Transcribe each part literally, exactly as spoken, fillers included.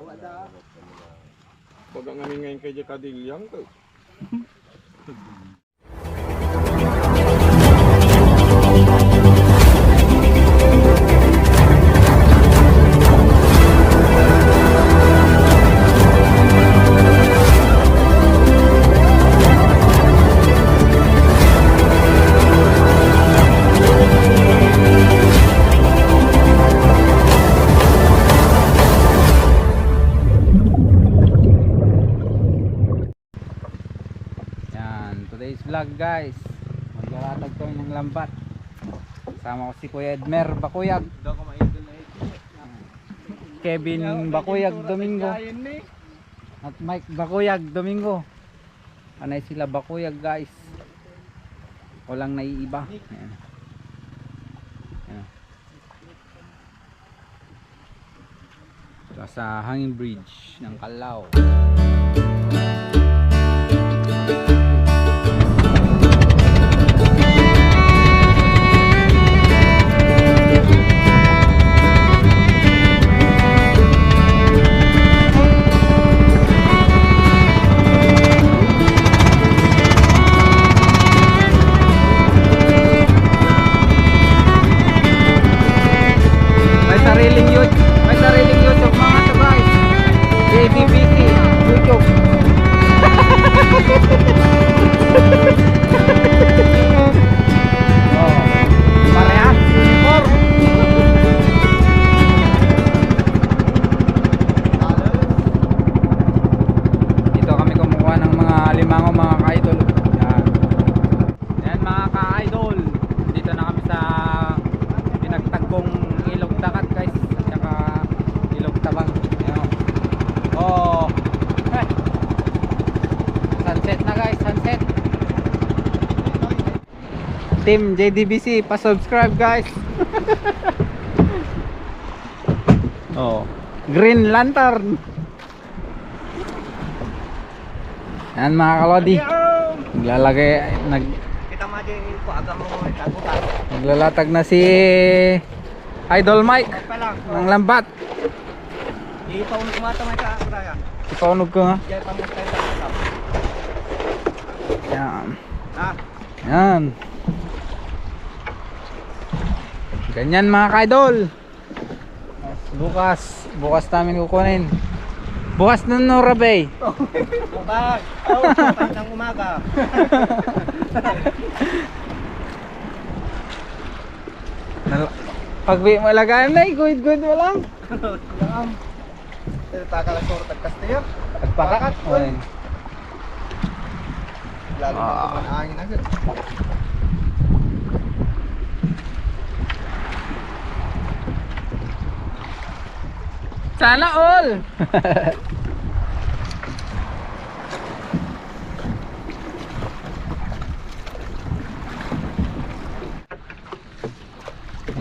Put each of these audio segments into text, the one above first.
Baga ngamin ngayon kay Jack Adiliang to. Yan, today's vlog, guys. Maglalatag kami ng lambat. Kasama ko si Kuya Edmer Bakuyag. Kevin Bakuyag Domingo. At Mike Bakuyag Domingo. Anay sila Bakuyag, guys. Walang naiiba. Ayan. Ayan. Ito sa hanging bridge ng Kallao. May sariling YouTube, may sariling YouTube, mga sabay. J B B C YouTube. Oh, parehas uniform. Dito kami kumukuha ng mga alimango, mga ka-idol. Yan. Yan, mga ka-idol. Dito na kami sa pinagtagong Ilog Dagat, guys, at saka Ilog Tabang. Ayan. Oh. Eh. Sunset na, guys, sunset. Team J D B C, pa-subscribe, guys. Oh, Green Lantern. Yan, mga kalodi. Naglalagay, nag- Kita mo din yung kuwaga mo, tagutan. Naglalatag na si Idol Mike ng lambat. Ipaunog mo ata may ka, Brian. Ipaunog ko nga. Diyan pa mo tayo sa. Yan. Ha? Yan. Ganyan, mga ka-idol. Bukas, bukas namin kukunin. Bukas na, Nora Bay. Bukas. Oh, bukas ng umaga. Nal-, pag-uwi mo, lagayan na, iguid-guid mo lang. Yan. Eh, taka lang sa Ortag Castillo. Agpakat? Pakat, oy. Lalo na. Ah. Kuman angin agad. Sana all!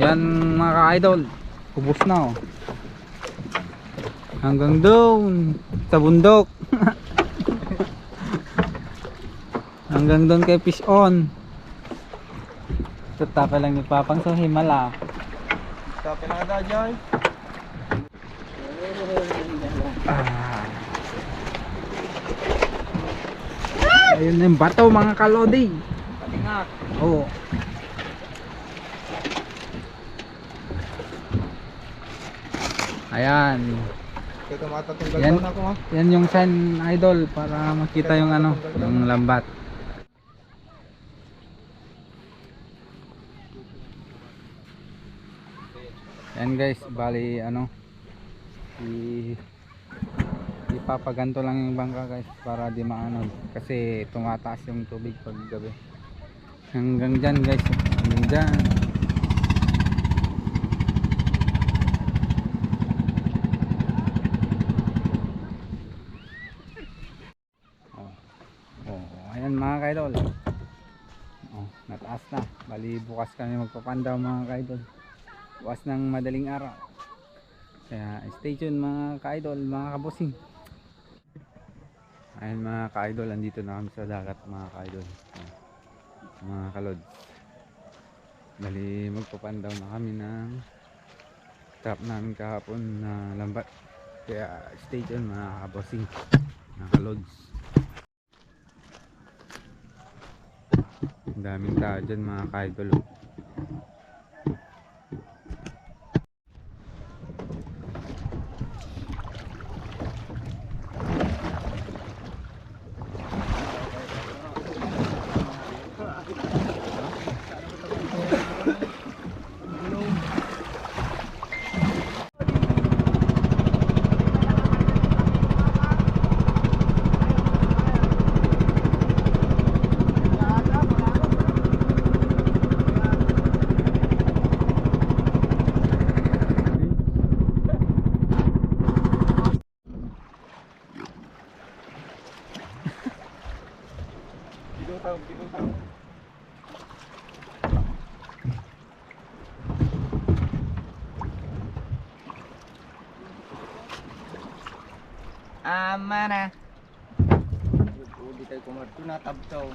Yan, mga ka-idol, ubos na, oh. Hanggang doon sa bundok. Hanggang doon kay Fish On. Ito, tapay lang ni Papang, so himala. Tapay lang ada, Joy. Ah. Ayun na yung bato, mga kalodi. Pati nga. Oo. Ayan. Kaya tumatatunggal. Yan, daw na ako, ha? Yan yung sign, idol, para makita yung ano, yung lambat. Yan guys, bali ano, i-, ipapaganto lang yung bangka guys para di maano kasi tumataas yung tubig pag gabi. Hanggang dyan guys, hanggang dyan. Oh. Oh, ayan mga kaidol. Oh, nataas na. Bali bukas kami magpapandaw mga kaidol. Bukas ng madaling araw. Kaya stay tuned mga kaidol, mga kabusing. Ayan mga kaidol, andito na kami sa dagat mga kaidol. Oh, mga kalods. Bali magpapandaw na kami ng trap namin kahapon na lambat. Kaya stay tuned, mga kabossing, mga kalods. Ang daming tao dyan, mga ka-idol, oh. Pinutaw, pinutaw. Ama na. Udi tayo kumarto na tabtaw.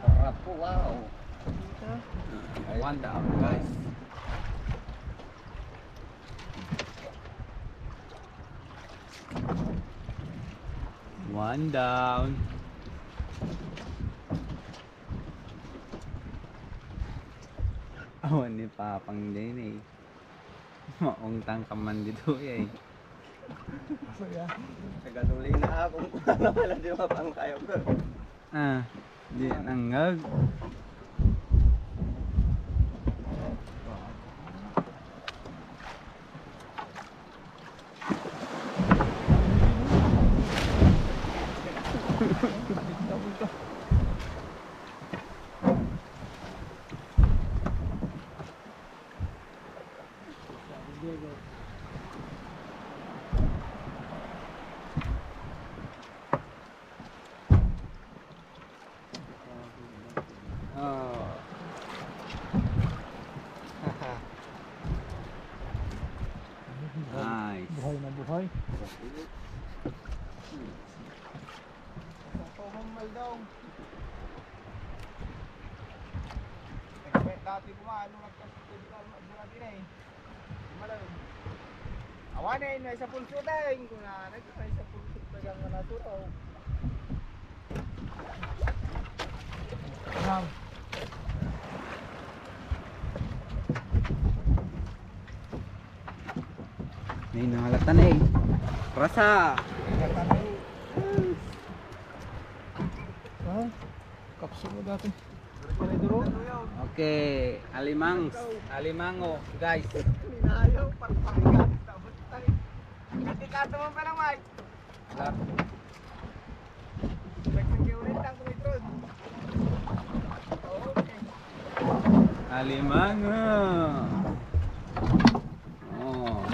Sarap po, wow. One down, guys. One down. Awan ni Papang din eh. Maungtang ka man dito eh. Sa gasolina ako, kung ano pala di mapangkayo ko. Ah, di nangag. Oh. Nice. Buhay na buhay. Dati kumain nung nagkas-, Awan eh, may sapulso tayo. Yung kunanay ko, may sapulso tayo ang naturaw. Wow. May nangalatan eh. Rasa. Ah, kapsul mo dati. Okay, alimangs, alimango, guys. Alimango. Oh.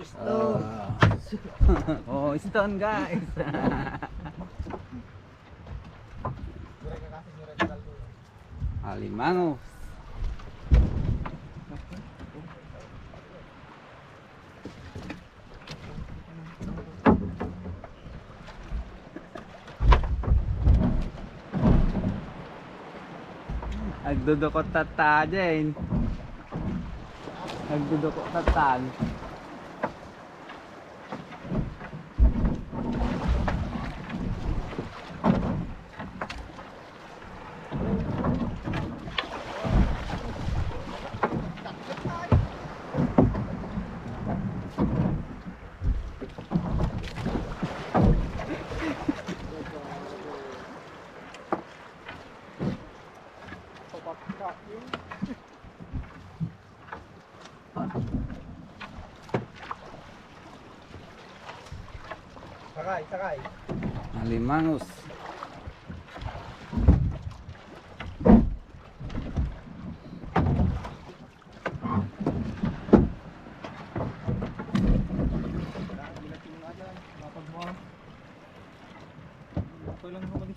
Stone. Ah. Oh, stone, guys. Alimango. Agdudukot tatta, Jen. Agdudukot tatta. Sakay, sakay. Alimangus. Lapag mo, ah. Okay lang mo, di.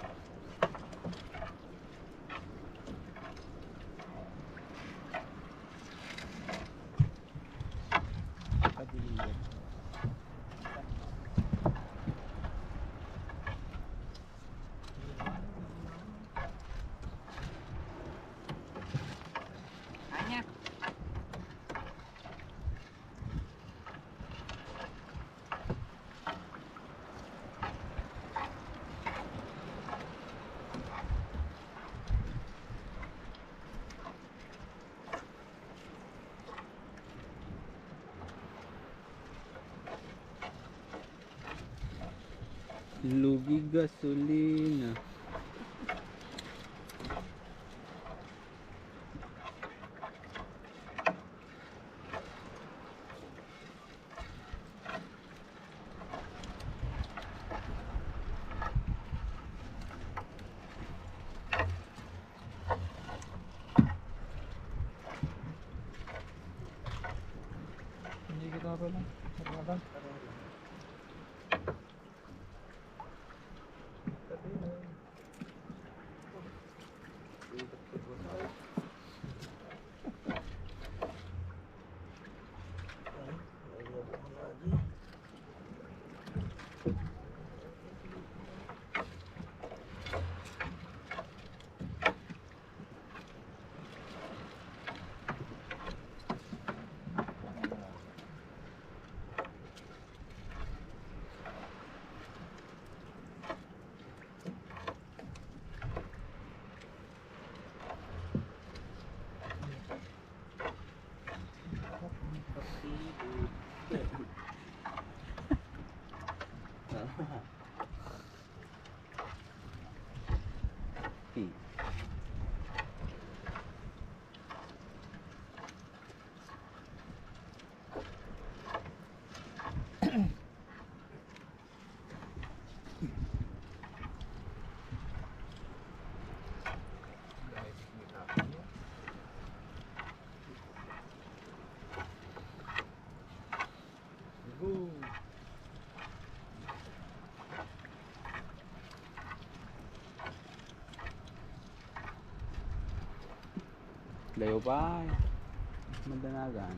Lugi gasolina. Hindi kita pa lang. Sarap. Layo pa, eh. Madanagan.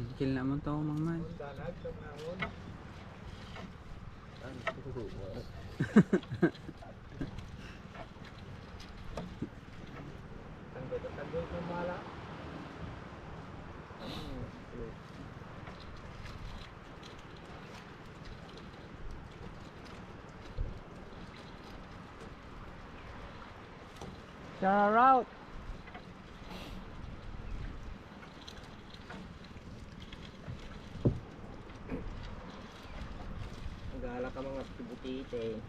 Ikil na mo to, Mang Man. Dalag, tumangon. Ang tuwa. Tanggol, tanggol ng bala. Shout out! Nagala ka mga butite.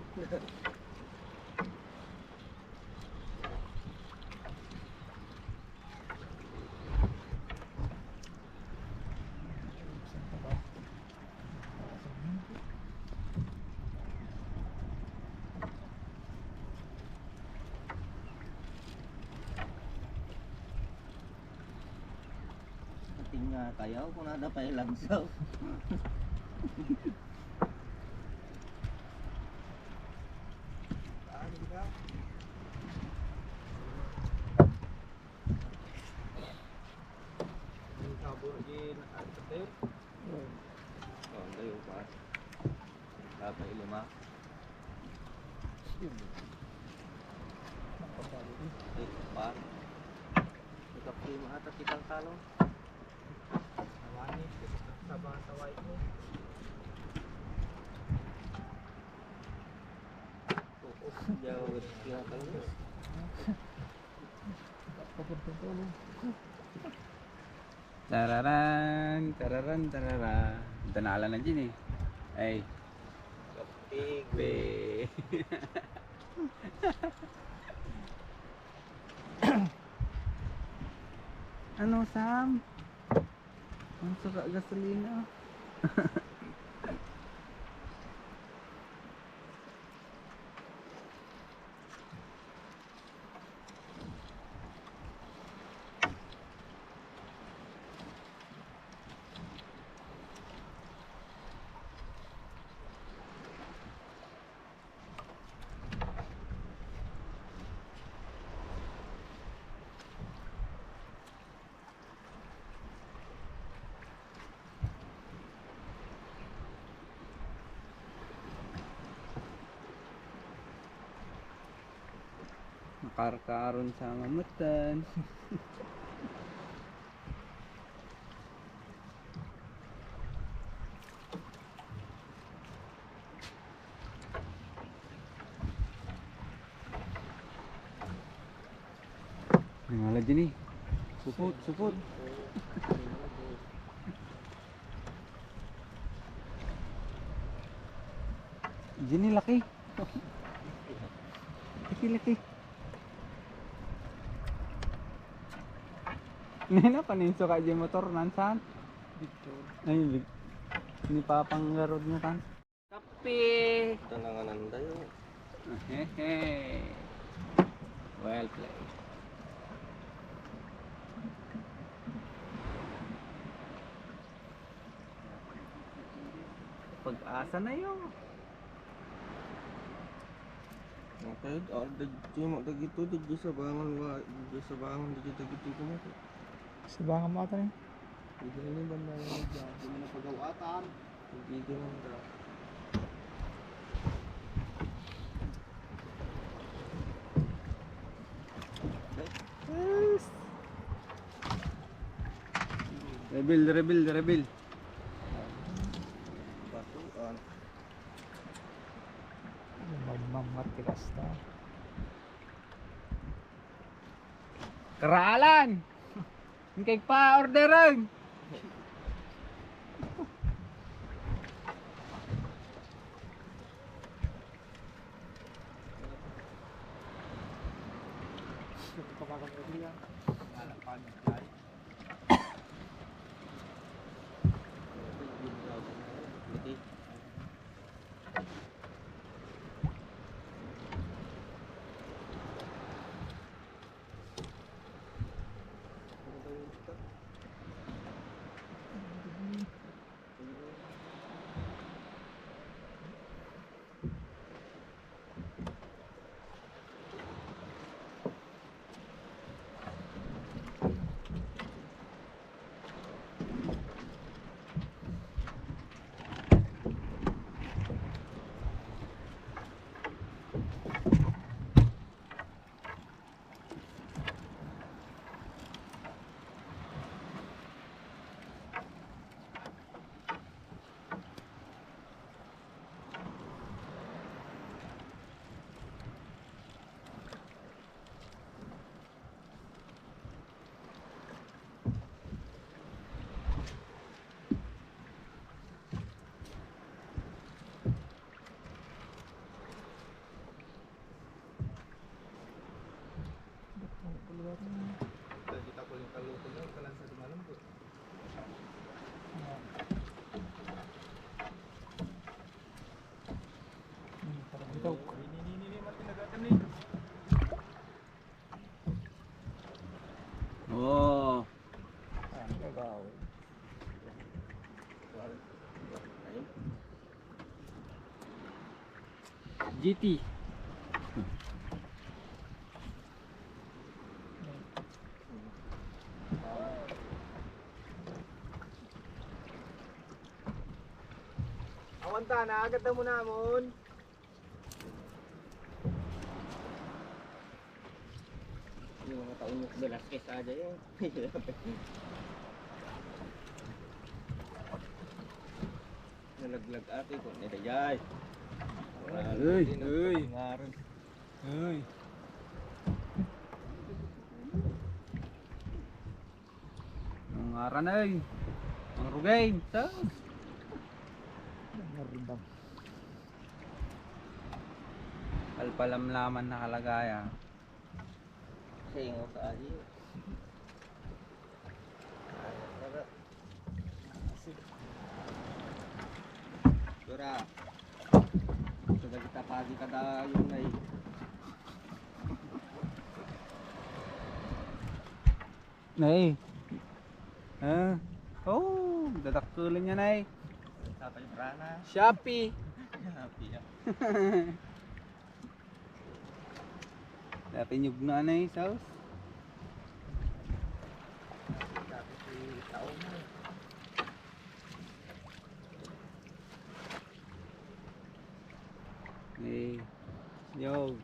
Ating nga kayaw, kung nada pa ilagsaw. Ang tabo di nakaipatay. Oh, ang dayo pa. Dapat ilima. Sige. Ang pagkalo, eh. Ito pa. Ikapti mo ata kitang talo. Awani, sa bata, white mo. Oo, yaw, tinatalo. Tararan, tararan, tararan. Danala na din eh. Ay. Kape. Kape. Ano, Sam? Ang saka gasolina. Makarkaron sa mamutan. Nangala din eh. Supot, supot. Din eh, laki. Laki, laki. Nena, paninso ka di motor, nansan? Victor. Ay, Vic-, ni Papang Garod nga kan. Kape. Tananganan tayo. Hehe. Well played. Pag-asa na yun. Okay, ah, dagiti mo, dagito, dagiti sabangan wa, dagiti sabangan, dagiti, dagiti ko mo. Sabangan mo ata ni? Dagiti ni banda yung dagiti mo na pagawatan. Dagiti mo na. Yes. Reveal, reveal, reveal. Batuan. Basta. Karalan! Ang kay pa-orderen! Kita ko yung kaluto niya, kalansa di malambot. Hmm, parang ito. Ini, ini, ini, mati na gatan ni. Oh. Ang gagawin. G T. Awan ta, naagat na muna, Mon. Yung mga taon yung Velasquez aja yun. Nalaglag ate ko. Nilagay. Uy, uy. Uy. Ang ngaran ay Mang Rugain. Sus. Narbang. Kalpalamlaman na kalagayan. Singo sa ahi. Dora. Sa dagita pagi kada yung ay. Nay. Ha? Oh, dadakkelan niya, Nay. Tapay brana. Shopee. Shopee, ah. Dati nyug na, Nay, sauce. Dati si Tao mo. Eh, yo.